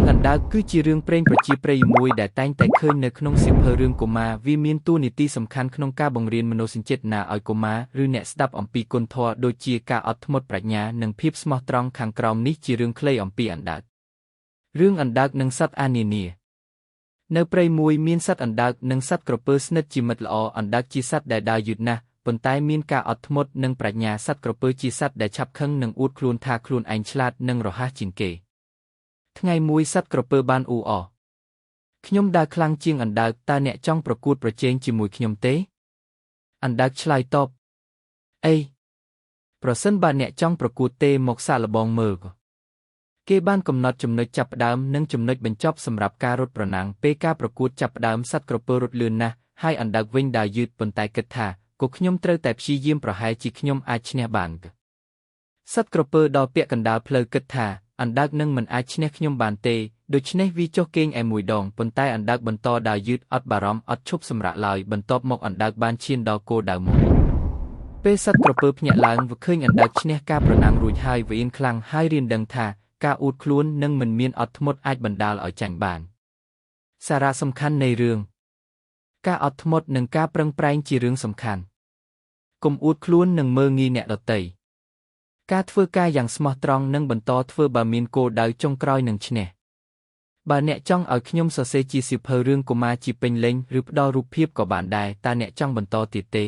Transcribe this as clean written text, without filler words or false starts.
រឿងអណ្ដើកគឺជារឿងព្រេងប្រជាប្រិយមួយដែលតែងតែឃើញនៅក្នុងសៀវភៅរឿងកុមារវាមានតួនាទីសំខាន់ក្នុងការបង្រៀនមនោសញ្ចេតនាឲ្យកុមារឬអ្នកស្ដាប់អំពីគុណធម៌ដូចជាការអត់ធ្មត់ប្រាជ្ញានិងភាពស្មោះត្រង់ខាងក្រោមនេះជារឿងខ្លីអំពីអណ្ដើករឿងអណ្ដើកនិងសត្វអានានានៅព្រៃមួយមានសត្វអណ្ដើកនិងសត្វក្រពើស្និទ្ធជាមិត្តល្អអណ្ដើកជាសត្វដែលដើរយឺតណាស់ប៉ុន្តែមានការអត់ធ្មត់និងប្រាជ្ញាសត្វក្រពើជាសត្វដែលឆាប់ខឹងនិងអួតខ្លួនថាខ្លួនឯងឆ្លាតនិងរហ័សជាងគេថ្ងៃមួយសត្វក្រពើបានអ៊ូអរខ្ញុំដើរខ្លាំងជាងអណ្ដើកតើអ្នកចង់ប្រកួតប្រជែងជាមួយខ្ញុំទេអណ្ដើកឆ្លើយតបអីប្រសិនបើអ្នកចង់ប្រកួតទេមកសាកល្បងមើលគេបានកំណត់ចំណុចចាប់ផ្ដើមនិងចំណុចបញ្ចប់សម្រាប់ការរត់ប្រណាំងពេលការប្រកួតចាប់ផ្ដើមសត្វក្រពើរត់លឿនណាស់ហើយអណ្ដើកវិញដើរយឺតប៉ុន្តែគិតថាក៏ខ្ញុំត្រូវតែព្យាយាមប្រហែលជាខ្ញុំអាចឈ្នះបានសត្វក្រពើដល់ពាក់កណ្ដាលផ្លូវគិតថាអណ្ដើកនឹងមិនអាចឈ្នះខ្ញុំបានទេដូច្នេះវាចុះគេងឯមួយដងប៉ុន្តែអណ្ដើកបន្តដើរយឺតអត់បារម្ភអត់ឈប់សម្រាកឡើយបន្ទាប់មកអណ្ដើកបានឈានដល់គោលដៅមួយពេលសត្វក្រពើភ្ញាក់ឡើងវាឃើញអណ្ដើកឈ្នះការប្រណាំងរួចហើយវាអៀនខ្លាំងហើយរៀនដឹងថាការអួតខ្លួននិងមិនមានអត់ធ្មត់អាចបណ្ដាលឲ្យចាញ់បានសារៈសំខាន់នៃរឿងការអត់ធ្មត់និងការប្រឹងប្រែងជារឿងសំខាន់កុំអួតខ្លួននិងមើលងាយអ្នកដទៃការធ្វើការយ៉ាងស្មោះត្រង់និងបន្តធ្វើបើមានគោលដៅចុងក្រោយនឹងឈ្នះបើអ្នកចង់ឲ្យខ្ញុំសរសេរជាសៀវភៅរឿងកុមារជាពេញលេញឬផ្ដល់រូបភាពក៏បានដែរតើអ្នកចង់បន្តទៀតទេ